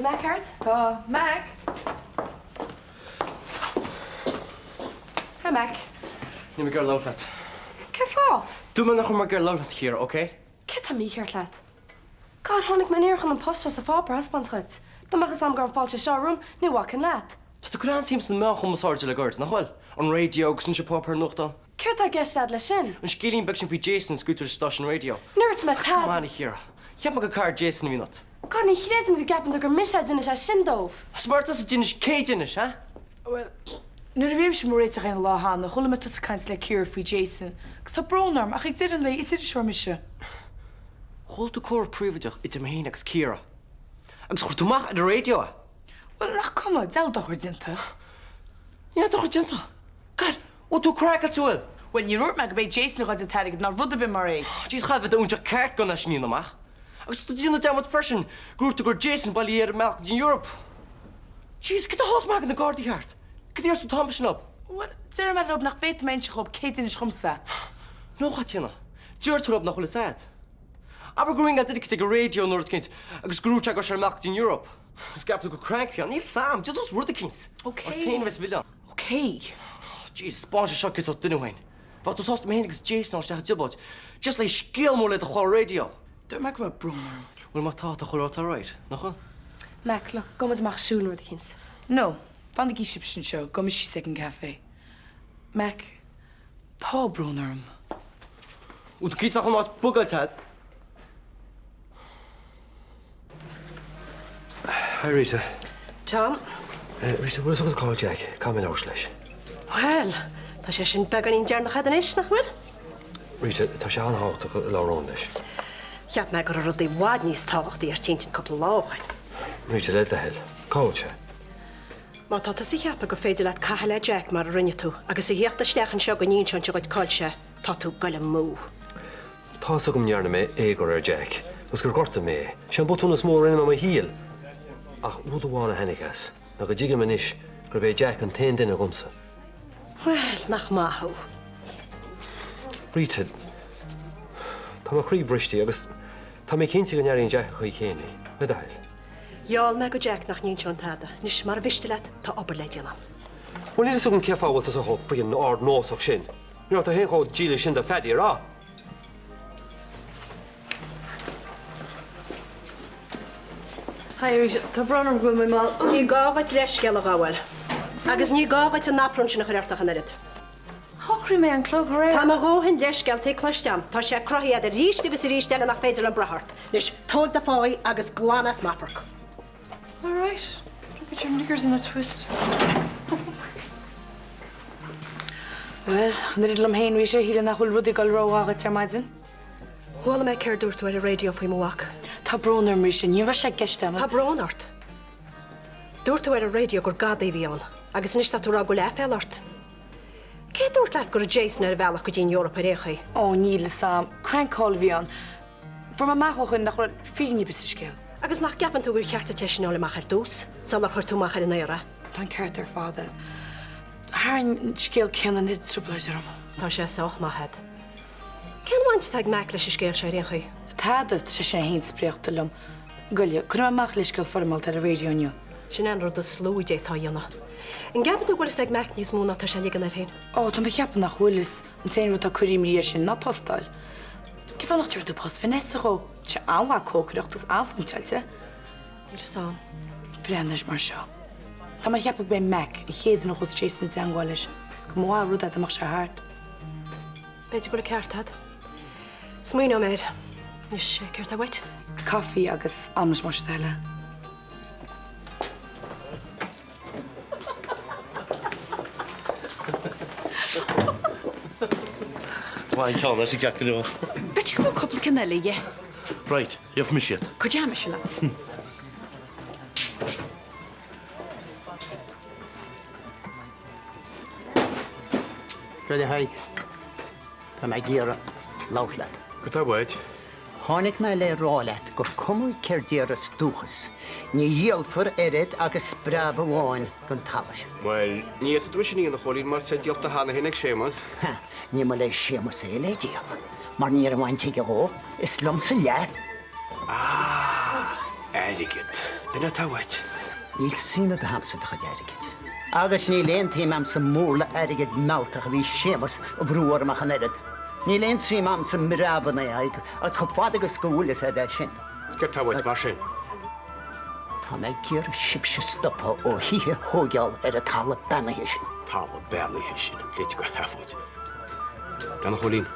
Bhfuil Mac thart? Tá. Mac! Hi Mac. Níl mé ag iarraidh labhairt leat. Cén fáth? Dúirt mé nach raibh mé ag iarraidh labhairt leat, a Chiara, ok? Céard tá mícheart leat? God, tháinig mé aniar chun an post seo sa pháipéar a thaispeáint dhuit. Dá mbeadh fhios a'm go raibh an fáilte seo romham, ní bhacfainn leat. Tá tú ag cur an-suim sna meáin chumarsáide le gairid, nach bhfuil? An raidió agus anois an páipéar nuachtán. Céard tá i gceist a'd leis sin? An scéilín beag sin faoi Jason a scaoil tú leis an stáisiún raidió. Níor dhúirt mé tada. Come on, a Chiara. Cheap mé gur cara Jason a bhí ionat. God, ní chreidim go gceapann tú gur mise a d'inis é sin dóibh. Is murar tusa a d'inis, cé a d'inis, eh? Bhuel, nuair a bhí mise ag réiteach ar an lá cheana, chuala mé tusa ag caint le Ciara faoi Jason. Agus tá brón orm, ach ag deireadh an lae, is iriseoir mise. Chuala tú comhrá príobháideach idir mé féin agus Ciara. Agus chuir tú amach ar an raidió é. Bhuel, nach cuma, deabhal dochar déanta. Níl aon dochar déanta. God, bhfuil tú craiceáilte, bhfuil? Bhuel, níor dhúirt mé go b'é Jason a ghoid an t-airgead ná rud ar bith mar é. Jeez, chaithfeá a bheith óinseach ceart gan é sin a dhéanamh amach. Agus tá tú ag déanamh dearmad freisin gur dhúirt tú go raibh Jason bailithe ar an mbealach go dtí an Eoraip. Jeez, cad a tharla má thagann na Gardaí thart? Cad a déarfas tú an t-am sin leo? Bhuel, déarfaidh mé leo nach bhféadfaidh mé inse dhóibh cé d'inis dhomsa. No, a Chaitríona, déarfaidh tú leo nach bhfuil fhios a'd. Abair gur ring duine eicínt ag an raidió nó rud eicínt agus gur dhúirt sé go raibh sé ar an mbealach go dtí an Eoraip. Agus go gceapann tú gur crank a bhí ann. Níl 'fhios a'm, déarfas rud eicínt. Ok. Ort féin a bheas an milleán. Ok. Jeez, 'spáin sé seo cén sórt duine thú féin. Bheadh tú sásta mé féin agus Jason a fháil isteach i dtrioblóid just le scéal mór le do chlár raidió. Dúirt mé go raibh brón orm. Bhuel má tá, tá chuile rud alright, nach bhfuil? Mac, look, gabhfaidh muid amach ag siúl nó rud eicínt. No, fanaigí sibhse anseo, gabhfaidh mise síos ag an café. Mac, tá brón orm. Bhfuil tú cinnte nach bhfuil an áit bugáilte a'd? Hi Rita. Tom. Rita, bhfuil fhios agat cá bhfuil Jack? Caithfidh mé labhairt leis. Bhuel, tá sé sin beagáinín deireanach a'd anois, nach bhfuil? Rita, tá sé an-tábhachtach go labhróinn leis. Cheap mé go raibh rudaí i bhfad níos tábhachtaí ar t'intinn cúpla lá ó shoin. Rita, le do thoil, cá bhfuil sé? Má tá tusa a cheapadh gur féidir leat caitheamh le Jack mar a rinne tú agus a thíocht isteach anseo go n-inseoinnse dhuit cá bhfuil sé, tá tú ag goil amú. Tá fhios agam ndearna mé éagóir ar Jack agus gur ghortaigh mé é. Sé an botún is mó a rinne mé i mo shaol. Ach rud amháin a tháinig as, ná go dtuigim anois gurb é Jack an t-aon duine dhomsa. Bhuel, nach maith thú. Rita, tá mo chroí briste agus tá mé cinnte go n-airíonn Jack an chaoi chéanna, le do thoil. Gheall mé go Jack nach n-inseoinn tada. Anois, mara mhiste leat, tá obair le déanamh. Bhuel, níl fhios agam cén fáth a bhfuil tusa chomh friggin ardnósach sin. Ní raibh tú féin chomh dílis sin do Phaddy, a raibh? Hi Rita, tá brón orm go bhfuil mé mall. Ní gá dhuit leithscéal a ghabháil. Agus ní gá dhuit an aprún sin a chur ort ach an oiread. Shocraigh mé an clog aréir. Tá mo dhóthain leithscéaltaí cloiste a'm. Tá sé cruthaithe a'd arís agus arís eile nach féidir liom brath ort. Anois, tóg do pháí agus glan as m'amharc. All right, don't get your knickers in a twist. Bhuel, ach an oiread liom féin, Rita, shílfeá nach bhfuil rudaí ag dul rómhaith dhuit ar maidin. Chuala mé céard dúirt tú ar an raidió faoi mo mhac. Tá brón orm, Rita, ní raibh sé i gceist agam. Tá brón ort. Dúirt tú ar an raidió gur gadaí a bhí ann, agus anois tá tú ag rá go bhfuil aiféala ort. Cé a dúirt leat go raibh Jason ar a bhealach go dtí an Eoraip ar aon chaoi? Ó, níl fhios a'm. Crank call a bhí ann. Fuair mé amach ó dhuine nach raibh fírinne ar bith sa scéal. Agus nach gceapann tú gur cheart duit é sin a fháil amach ar dtús, sular chuir tú amach ar an aer é? Tá an ceart ar fad a'd. Tharraing an scéal céanna an oiread trioblóid orm. Tá sé sách maith a'd. Cén bhaint atá ag Mac leis an scéal seo ar aon chaoi? Tada, tá seisean é féin spréachta liom. Goile, cuirfidh mé amach leithscéal foirmeálta ar an raidió inniu. Sin é an rud is lú a d'fhéadfá a dhéanamh. An gceapann tú go bhfuil fhios ag Mac níos mó ná tá sé a ligean air féin? Ó, tá mé a cheapadh nach bhfuil fhios. An t-aon rud atá ag cur imní air sin ná postáil. Cén fáth nach dtabharfaidh tú post Vanessa dhó? Tá sé an-mhaith ag cócaireacht agus an-phointeáilte. Níl fhios a'm. Breathnaigh air mar seo. Tá mé a cheapadh go mb'é Mac an chéad duine a chuas Jason i dteangmháil leis. Go mba mhaith an rud é dá mbeadh sé thart. B'fhéidir go bhfuil an ceart a'd. Smaoineoidh mé air. Anois, céard tá uait? Caife agus aimlis más é do thoil é. Maith an ceann é sin ceart go leor. B'fhéidir go bhfuil cúpla ceann eile aige. Right, gheobhaidh mise iad. Cuideoidh mise leat. Go haigh. Tá mé ag iarraidh labhairt leat. Cad tá uait? Tháinig mé le rá leat gur cuma céard déarfas Dúchas, ní dhíolfar oiread agus preab amháin den talamh sin. Bhuel, ní fhéadfaidh tú é sin a dhéanamh, a Chóilín, mar tá sé díolta cheana féin ag Séamus. Ha, ní mba le Séamus é le díol, mar ní raibh baint aige dhó, is liomsa leath. Ah! Airgead. B'in atá uait. Níl suim ar bith a'msa i do chuid airgid. Agus níl aon tsuim a'm sa mhúrla airgid mealltach a bhí Séamus a bhrú orm ach an oiread. Níl aon tsuim a'm sa mbreabanna, a Thaidhg, agus chomh fada agus go bhfuil fhios a'd é sin. Céard tá uait mar sin? Tá mé ag iarraidh sibhse stopadh ó thithe a thóigeáil ar an talamh beannaithe sin. Talamh beannaithe sin, léite go sheafóid. Breathnaigh a Chóilín,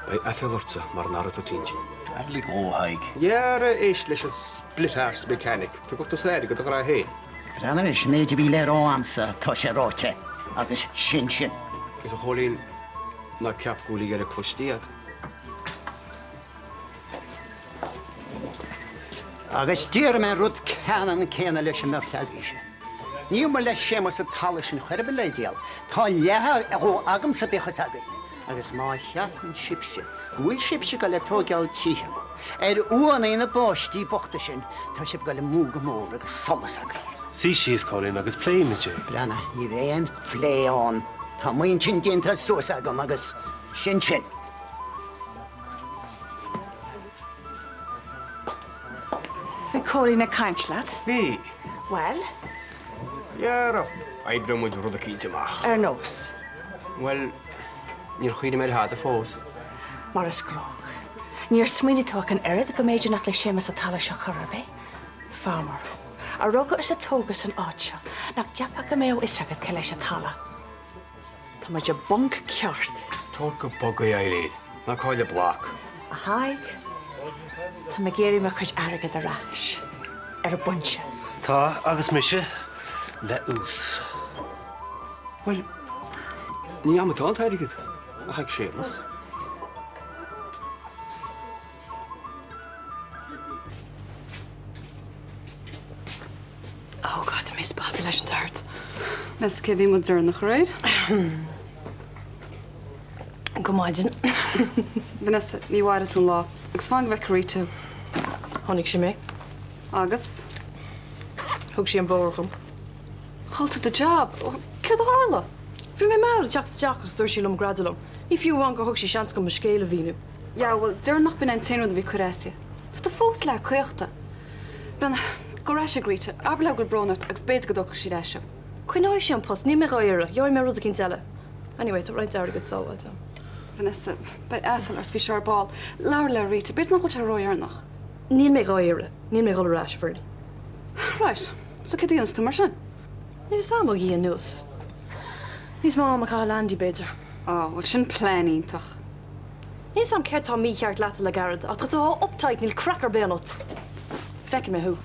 beidh aiféala ortsa mara n-athraí tú d'intinn. Lig dhó, a Thaidhg. Dhera, éist leis an split-arse mechanic, tugadh tusa airgead a ghrá féin. Breathnaigh anois, an méid a bhí le rá a'msa, tá sé ráite, agus sin sin. Is a Chóilín, ná ceap go bhfuil a dheireadh cloiste a'd. Agus déarfaidh mé an rud ceannann céanna leis an mbeirt agaibhse. Ní maith le Séamus an talamh sin chor ar bith le díol. Tá leath dhó agamsa bíodh fhios agaibh. Agus má cheapann sibhse go bhfuil sibhse ag dul ag tóigeáil tithe ar uaigheanna na bpáistí bochta sin, tá sibh ag dul amú go mór agus solas agaibh. Suigh síos, Cóilín, agus pléimid é. Breathnaigh, ní bheidh aon phlé ann. Tá m'intinn déanta suas agam agus sin sin. Bhí Cóilín ag caint leat? Bhí. Bhuel? Dhera, oibreoidh muid rud eicínt amach. Ar nós? Bhuel, níor chuimhnigh mé ar thada fós. Mar is gnách. Níor smaoinigh tú ach an oiread go mb'fhéidir nach le Séamus an talamh seo chor ar bith? Farmer thú, a rugadh is a tógadh san áit seo, nach gceapfá go mbeadh fhios agat cé leis an talamh? Tá muid i bponc ceart. Tóg go bog é, Eileen. Ná caill an block. A Thaidhg, tá mé ag iarraidh mo chuid airgid ar ais. Ar an bpointe. Tá, agus mise, le ús. Bhuel, ní a'm atá an t-airgead, ach ag Séamus. Oh God, tá mé spalptha leis an tart. Meas tú cé bhí amuigh deireanach aréir? Go maidin. Vanessa, ní mhairfidh tú an lá. Agus fan go bhfeicfidh Rita thú. Chonaic sí mé. Agus? Thug sí an bóthar dhom. Chaill tú do job. Céard a tharla? Bhí mé mall ag teacht isteach agus dúirt sí liom greadadh liom. Ní fiú amháin gur thug sí seans dom mo scéal a mhíniú. Yeah, bhuel, déarfainn nach b'in é an t-aon rud a bhí ag cur as di. Tá tú fós leath caochta. Breathnaigh, gabh ar ais ag Rita, abair léi go bhfuil brón ort agus b'fhéidir go dtógfaidh sí ar ais thú. Coinneoidh sí an post, níl mé dhá iarraidh, gheobhaidh mé rud eicínt eile. Anyway, tá roinnt airgid sábháilte agam. Vanessa, beidh aiféala ort, faoi seo ar ball. Labhair le Rita, b'fhéidir nach bhfuil sé ródheireanach. Níl mé dhá iarraidh, níl mé dhul ar ais, Bernie. Right, so céard a dhéanfas tú mar sin? Níl fhios a'm, ó Dhia anuas. Níos mó ama a chaitheamh le Andy, b'fhéidir. Á, bhuel sin plean iontach. Níl 's a'm céard tá mícheart leatsa le gairid, ach tá tú chomh uptight níl craic ar bith ionat. Feicfidh mé thú.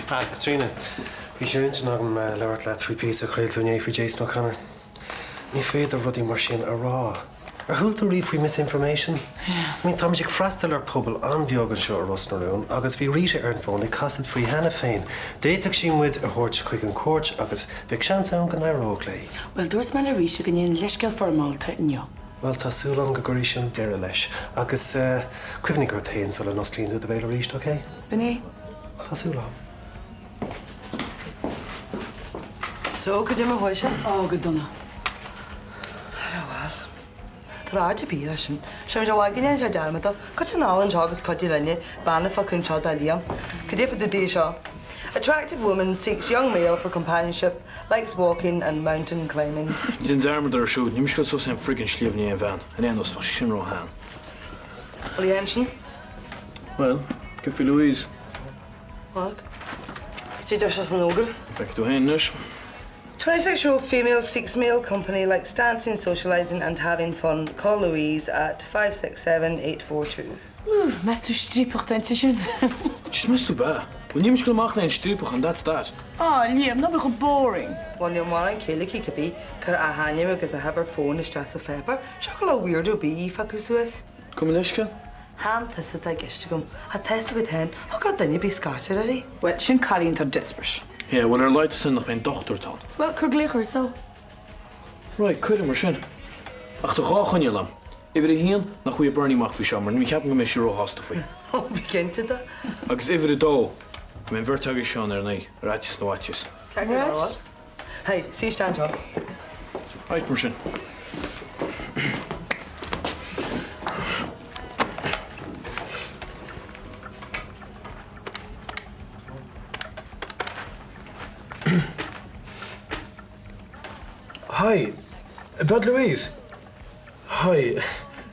Ah, Caitríona, bhí sé ar intinn agam labhairt leat faoi píosa a chraol tú inné faoi Jason O'Connor. Ní féidir rudaí mar sin a rá. Ar chuala tú riamh faoi misinformation? I mean, táimid ag freastal ar pobal an-bheag anseo i Ros na Rún agus bhí Rita ar an bhfón ag casaoid faoi cheana féin. D'fhéadfadh sí muid a thabhairt chuig an chúirt agus bheadh seans ann go n-éireodh léi. Bhuel, dúirt mé le Rita go ndéanfainn leithscéal foirmeálta inniu. Bhuel, tá súil agam go gcuirfidh sin deireadh leis. Agus eh, cuimhnigh ort féin sula n-osclaíonn tú do bhéal arís, ok? B'in é. Tá súil agam. So, cad é mar chuaigh sé? Ó, go dona. Bhuel, tá ráid ar bith leis sin. Sé muid a bhfágfaidh an sé dearmad dó. Cuid den álainn seo agus cuid linn, bean fá cún seo dá Liam. Cad é fá dtaobh de seo? Attractive woman seeks young male for companionship, likes walking and mountain climbing. Déan dearmad air siúd, níl mise ag dul suas aon friggin sliabh ní aon bhean, ar aon nós, bheadh sé sin ró-shean. Bhfuil a intinn? Bhuel, cad faoi Louise? What? Cad é deir sé san fhógra? Feicfidh tú féin anois. 26 year old female seeks male company, likes dancing, socialising and having fun, call Louise at 567 842. Meas tú striapach atá inti sin? Jeez, meas tú ab ea? Bhuel, níl mise ag dul amach le aon striapach and that's that. Aw, Liam, ná bí chomh boring. Bhuel, níl mórán céille aici cibé, cuir a hainm agus a huimhir fóin isteach sa pháipéar, seo go leor weirdo ar bith í a phiocadh suas. Gabh mo leithscéal. Chan tusa atá i gceist agam, ach tá fhios agat féin, thiocfadh duine ar bith scairt uirthi. Bhuel, sin cailín atá desperate. Yeah, bhuel ar a laghad tá sin nach mbeidh an dochtúir atá ann. Bhuel, cuir glaoch uirthi so. Right, cuirfidh mar sin. Ach tá dhá choinníoll a'm. Uimhir a haon, nach bhfaighidh Bernie amach faoi seo, mar ní cheapaim go mbeidh sí róshásta faoi. Ó, bí cinnte de. Agus uimhir a dó, go mbeidh an bheirt agaibh ann ar ndóigh, ar fhaitíos na bhfaitíos. Ceart go leor. Hey, suigh isteach anseo. Right, mar sin. Hi, ab ead Louise? Hi,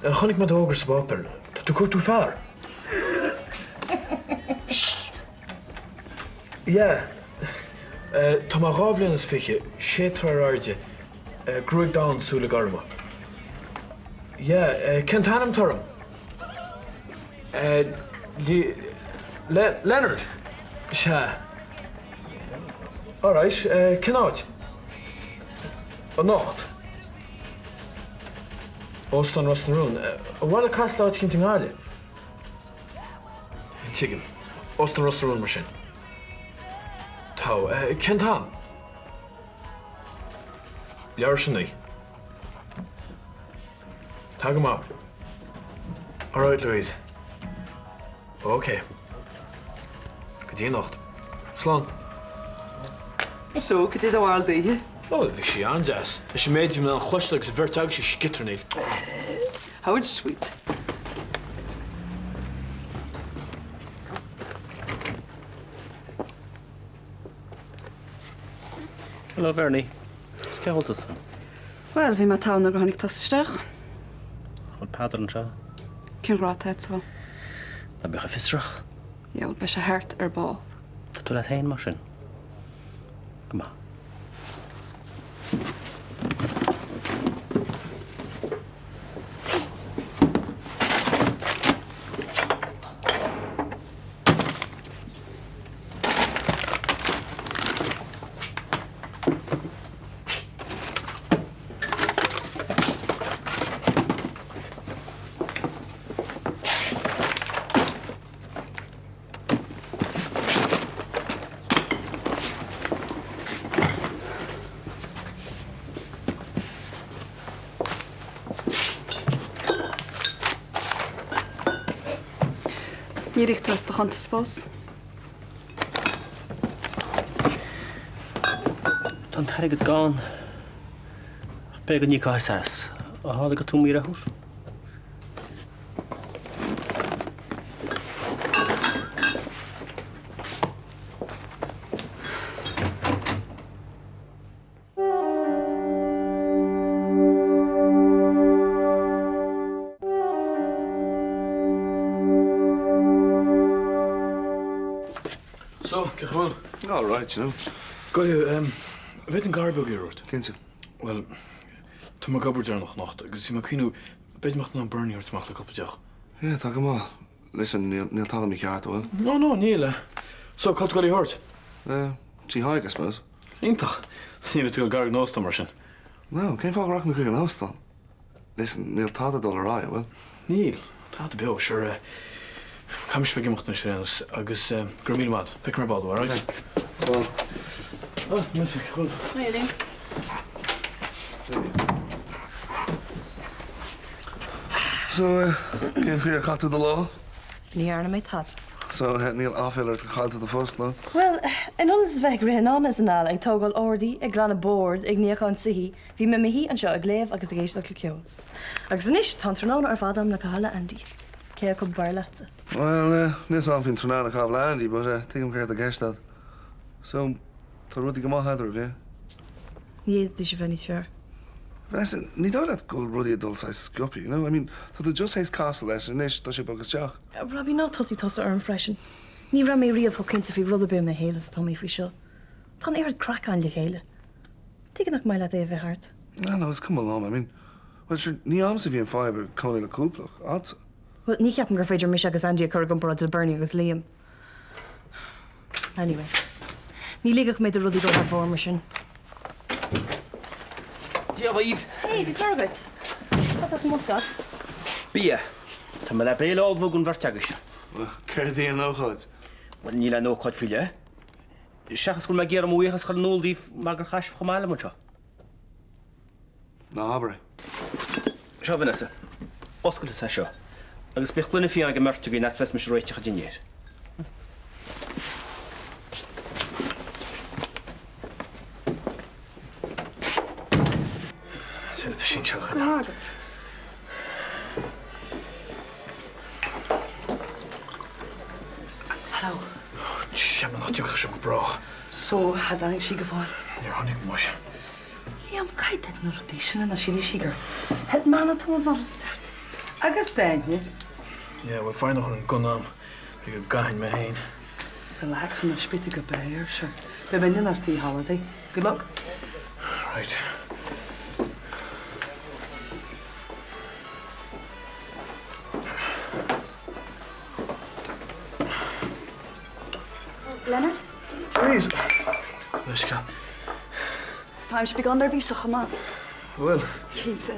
chonaic mé d'fhógra sa bpáipéar. Tá tú ag cuartú fear? Yeah. Tá mé 2 bhliain is fiche, sé troigh ar airde, gruaig donn, súile gorma. Yeah, cén t-ainm atá orm? Leonard! Sea. Alright, cén áit? Anocht. Óstán Ros na Rún. Ar mhaith leat casadh le áit eicínt i nGaillimh? Tuigim. Óstán Ros na Rún mar sin. Togha. Cén t-am? Leathuair tar éis a 9. Tá go maith. Alright Louise. Ok. Go dtí anocht. Slán. So, cad é do bharúil daoithe? Ó, bhí sí an-deas. Leis an méid a bhí mé in ann a chloisteáil agus an bheirt agaibhse ag sciotarnaíl. How sweet. Hello Bernie. Is cén chaoi a bhfuil tusa? Bhuel, bhí mé togha nuair a tháinig tusa isteach. Bhfuil Peadar anseo? Cén ghrá atá agat dó? Ná bíodh fiosrach. Yeah, bhuel, beidh sé thart ar ball. Tá tú leat féin mar sin. Go maith. Níor íoc tú as do chuntas fós. Tá an t-airgead gann. Ach b'fhéidir go n-íocfá as. Ó tharla gur tú mo dheartháir. So, cén chaoi a bhfuil? All right, you know. Goidé, an bhféadfainn cabhair beag a iarraidh ort? Cinnte. Bhuel, tá mé ag obair deireanach anocht agus bhí mé ag cuimhniú, b'fhéidir go mbeadh tú in ann Bernie a thabhairt amach le cúpla deoch. Yeah, tá go maith. Listen, níl, níl tada mícheart, an bhfuil? No, no, níl. So, cá bhfuil tú ag goil í a thabhairt? Eh, Tigh Thaidhg, I suppose. Iontach! So ní bheidh tú ag dul gar don óstán mar sin? No, cén fáth go rachainn chuig an óstán? Listen, níl tada ag dul ar aghaidh, an bhfuil? Níl. Tada beo, sure. Caithfidh mise bheith ag imeacht anois ar aon nós agus go raibh míle maith agat. Feicfidh mé ar ball thú, alright? Slán. Ah, mise, chun. Hi, Eileen. So, cén chaoi ar chaith tú do lá? Ní dhearna mé tada. So, níl aiféala ort gur chaill tú do phost, no? Bhuel, in ionad is bheith ag rith anonn is anall, ag tógáil ordaí, ag glanadh bord, ag níochán soithí, bhí mé i mo shuí anseo ag léamh agus ag éisteacht le ceol. Agus anois, tá an tráthnóna ar fad agam le caitheamh le Andy. Cé acu b'fhearr leatsa? Bhuel, níl 's a'm faoin tráthnóna a chaitheamh le Andy, but tuigim céard atá i gceist agat. So, tá rudaí go maith eadraibh, yeah? Ní fhéadfaidís a bheith níos fearr. Vanessa, ní dóigh leat go bhfuil rudaí ag dul saghas sciobtha, you know? I mean, tá tú just théis casadh leis, anois tá sé ag bogadh isteach. Robbie, ná tosaigh tusa orm freisin. Ní raibh mé riamh chomh cinnte faoi rud ar bith i mo shaol is atá mé faoi seo. Tá an oiread craic againn le chéile. Tuige nach maith leat é a bheith thart? No, no, is cuma liom. I mean, well, sure, ní a'msa a bhí an fadhb ag cónaí le cúpla, ach a'dsa. Bhuel, ní cheapaim gur féidir mise agus Andy a chur i gcomparáid le Bernie agus Liam. Anyway, ní ligfeadh mé do rudaí dul thar fóir mar sin. Dia dhaoibh! Hey, Dia is Muire dhuit. Cad tá sa mbosca agat? Bia. Tá mé le béile a ullmhú don bheirt agaibhse. Céard í an ócáid? Bhuel, níl aon ócáid faoi leith. Seachas go bhfuil mé ag iarraidh mo bhuíochas a chur in iúl daoibh mar gur chaith sibh chomh maith liom anseo. Ná habair é. Seo, Vanessa. Oscail thusa é seo. Agus bíodh gloine fíona ag an mbeirt againn fhad is bheas mise ag réiteach an dinnéir. Sin é sin seo chun. Hello. Jeez, nach dtiocfadh seo go brách. So. So, cha dtáinig sí go fóill? Níor tháinig muise. Liam, caithfidh duit na rudaí sin ná sílfidh sí gur hitman atá ionat nó rud inteacht. Agus d'Áine. Yeah, bhuel foighne a chur an gunna a'm, b'fhéidir go gcaithfinn mé féin. Relax anois, beidh tú go breá, sure. Beidh muidne inár suí holiday. Good luck. Right. Leonard? Please. Leisce. Táimse beagán neirbhíseach chomh maith. Bhfuil? Cinnte.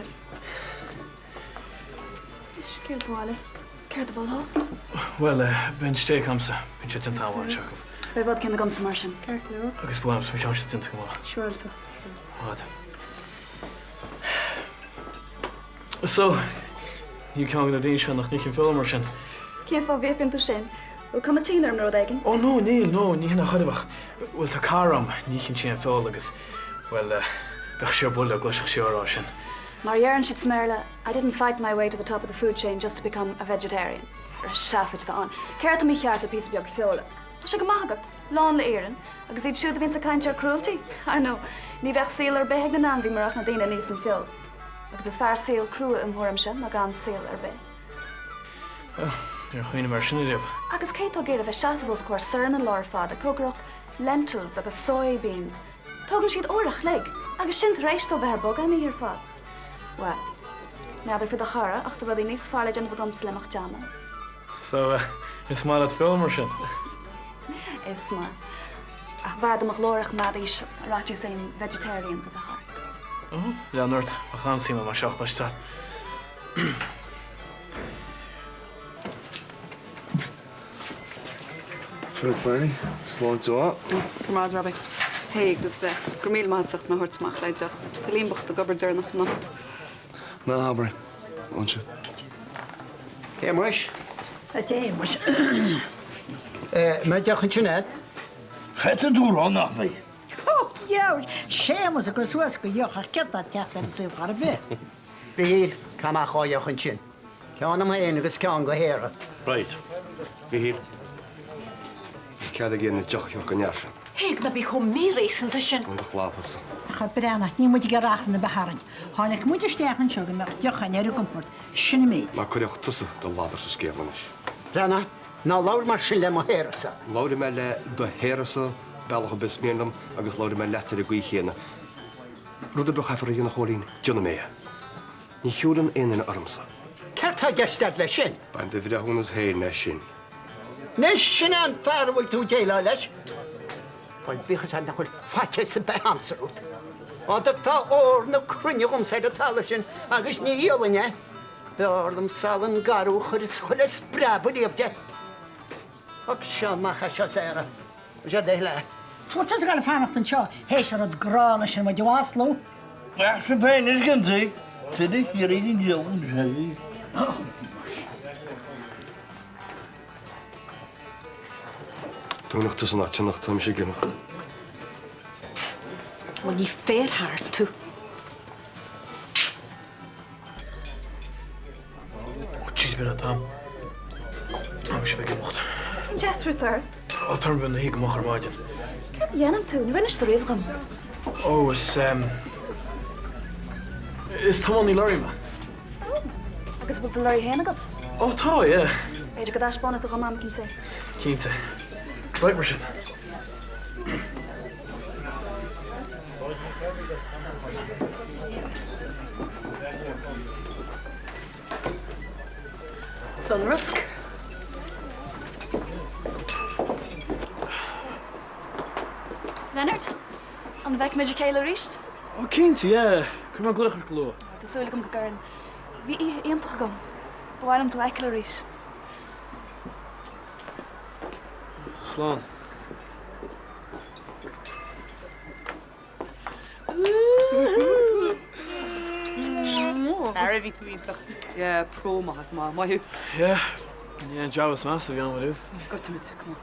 Anois, céard ba mhaith libh? Céard a mholfá? Bhuel, beidh an stéig a'msa. Bíonn sé déanta an-mhaith anseo acu. Beidh rud éicint agamsa mar sin. Ceart go leor. Agus ba mhaith liomsa mo cheannsa déanta go maith. Siúráilte. Maith. So, níl ceann de na daoine seo nach n-itheann feoil mar sin. Cén fáth a bhfiafraíonn tú sin? Bhfuil cuma tinn orm nó rud éigin? Oh no, níl, no, ní hin ar chor ar bith ach, bhuel, tá cara a'm, ní itheann sí aon feoil agus, bhuel, bheadh sí ar buile dá gcloisfeadh sí á rá sin. Mar a deireann siad sa mBéarla, I didn't fight my way to the top of the food chain just to become a vegetarian. Ar seafóid atá ann. Céard atá mícheart le píosa beag feola? Tá sé go maith agat, lán le iarann, agus iad siúd a bhíonns ag caint ar cruelty, ar ndóigh, ní bheadh saol ar bith ag na n-ainmhí murach na daoine a níos an feoil. Agus is fearr saol crua im thuairimse ná gan saol ar bith. Bhuel, níor chuimhnigh mé air sin ariamh. Agus cé atá ag iarraidh bheith seasamh os comhair sorn an lá ar fad ag cócaireacht lentils agus soy beans? Tógann siad uair a chloig, agus sin tar éis dóibh bheith ar bogadh an oíche ar fad. Bhuel, n'fheadar faoi do chara ach tá rudaí níos fearr le déanamh agamsa le mo chuid ama. So, is maith leat feoil mar sin? Is maith. Ach b'fhearr do mo ghlór a choimeád íseal, ar fhaitíos aon vegetarians a bheith thart. Ó, lean ort, bheadh an-suim agam é seo a chloisteáil. Seo Bernie, sláinte mhaith. Go raibh maith agat, Robbie. Hey, agus go raibh míle maith agat as ucht mé a thabhairt amach le deoch. Tá Liam bocht ag obair deireanach anocht. Ná habair é. Sláinte. A Shéamuis. A Shéamuis. Mbeidh deoch ansin a'd? Féadfaidh tú rá nach mbeidh. Ó, dheabhail, Séamus ag cur suas go dheoch ach céard tá ag teacht ar an saol chor ar bith? Mhichíl, caith amach 2 dheoch ansin. Ceann dom féin agus ceann go Shéara. Right. Mhichíl. Níl cead ag éinne deoch a thabhairt don fhear sin. Thig, ná bí chomh míréasúnta sin. Dún do chlabhsa. Ach a Breathnach, níl muid ag iarraidh achrann ar bith orainn. Tháinig muid isteach anseo go mbeadh deoch againn ar an gcompord. Sin an méid. Ná cuireadh tusa do ladar sa scéal anois. Breathnach, ná labhair mar sin le mo Shéarasa. Labhróidh mé le do Shéarasa bealach ar bith is mian liom agus labhróidh mé leat ar an gcaoi chéanna. Rud ar bith a chaithfear a dhéanamh a Chóilín, déanfaidh mé é. Ní shiúlann aon duine ormsa. Céard tá i gceist agat leis sin? Bain do bhreithiúnas féin as sin. Anois, sin é an fear a bhfuil tú ag déileáil leis. Bhuel, bíodh fhios agat nach bhfuil faitíos ar bith a'msa ort. Á dtugtá ór na cruinne dhomsa ar an talamh sin agus ní dhíolfainn é. B'fhearr liom salann garbh a chur as chuile spreabadh riamh de. Ach seo amach as seo, Sarah. Is é do shlí. Is bhfuil tusa ag dul ag fanacht anseo théis an rud gránna sin muid a mhaslú? Ach sa bpéin is ciontaí, tuilleadh iarraidh an diabhal an Dúnadh tusa an áit anocht, tá mise ag imeacht. Bhuel, ní féar thart tú. Ó, jeez, b'in an t-am. Tá mise ag imeacht. Cén deifir atá ort? Ó, tá orm bheith i mo shuí go moch ar maidin. Céard a dhéanann tú? Níor inis tú riamh dhom. Ó, is, em, is tiománaí lorraí mé. Ó, agus bhfuil do lorry féin agat? Ó, tá, yeah. B'fhéidir go dtaispeánfaidh tú dhom am éicint é. Cinnte. Right, mar sin. Sonrasc. Leonard, an bhfeicfimid a chéile arís? Ó, cinnte, yeah. Cuirfidh mé glaoch ort go luath. Tá súil agam go gcuireann. Bhí oíche iontach agam. Ba mhaith liom tú a fheiceáil arís. Slán. Ara bhí tú iontach. Yeah, pro maith as maith. Maith thú. Yeah, ní an jab is measa a bhí ann ariamh. Goitfimid, come on.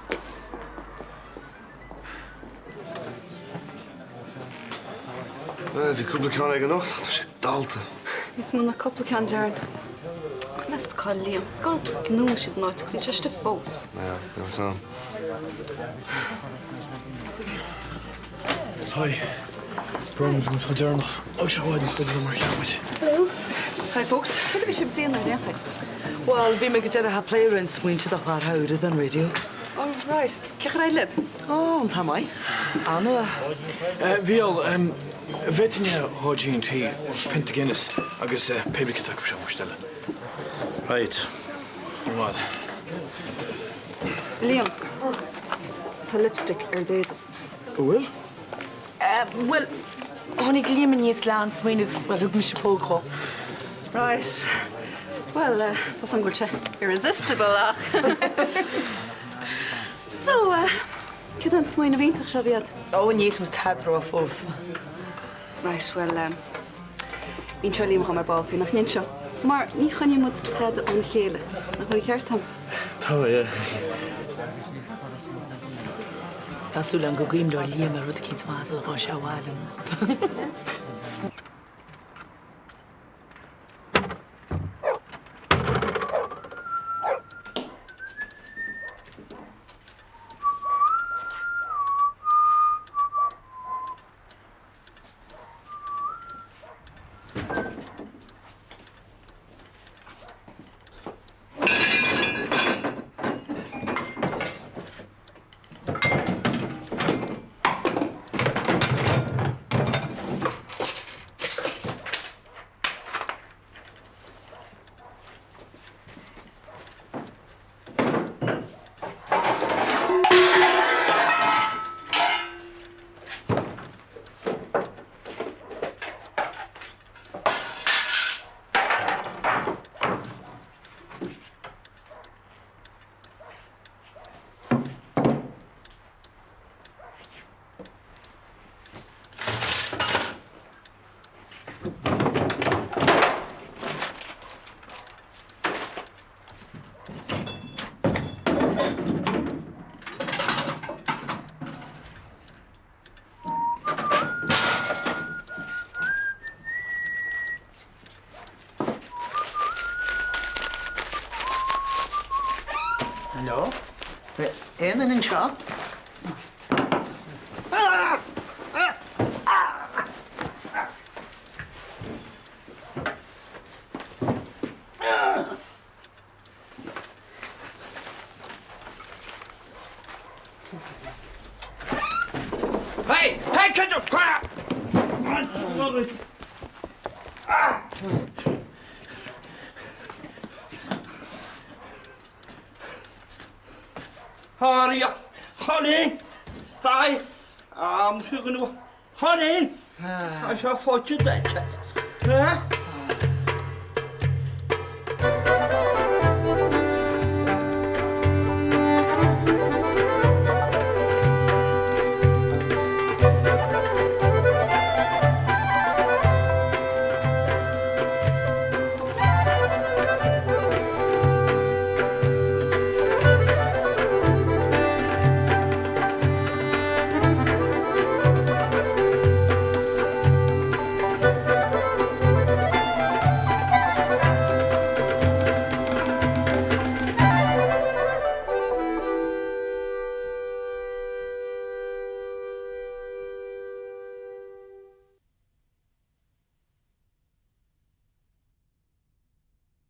Bhuel, bhí cúpla ceann aige anocht, tá sé dallta. Níos mó ná cúpla ceann déarfainn. Ach meas tú cá bhfuil Liam? Is go ndúnann siad an áit agus níl sé istigh fós. Yeah, níl fhios a'm. Hi. Brón orm chomh deireanach. Thóg sé i bhfad níos faide ná mar a cheap muid. Hello. Hi folks. Cad a bhí sibh ag déanamh ar aon chaoi? Bhuel, bhí mé go deireadh ag plé roinnt smaointe do chlár shamhraidh don raidió. Oh right. Cén chaoi ar éirigh libh? Ó, an t-am maith. An-mhaith. A Mhícheáil, an bhféadfainn 2 G&T, pionta Guinness agus pé brí cad atá acu seo muis eile. Right. I bhfad. Liam, tá lipstick ar d'éadan. An bhfuil? Bhuel, tháinig Liam aníos le an-smaoineamh agus, bhuel, thug mise póg dhó. Right. Bhuel, tá 's agam go bhfuil sé irresistible ach. So, céard é an smaoineamh iontach seo a bhí agat? Ó, ní fhéadfaidh muid tada a rá fós. Right, bhuel, inseoidh Liam dhom ar ball faoi, nach n-inseoidh? Mar ní choinníonn muid tada óna chéile, nach bhfuil an ceart agam? Tá, yeah. Tá súil agam go gcuimhneoidh Liam ar rud eicínt maith sula ngabhfaidh sé abhaile anocht. Hello? Aon duine anseo? Hey! Hey, cut your crap! Harry, Colin! Hi! Am, Colin! Tá sé faighte duit.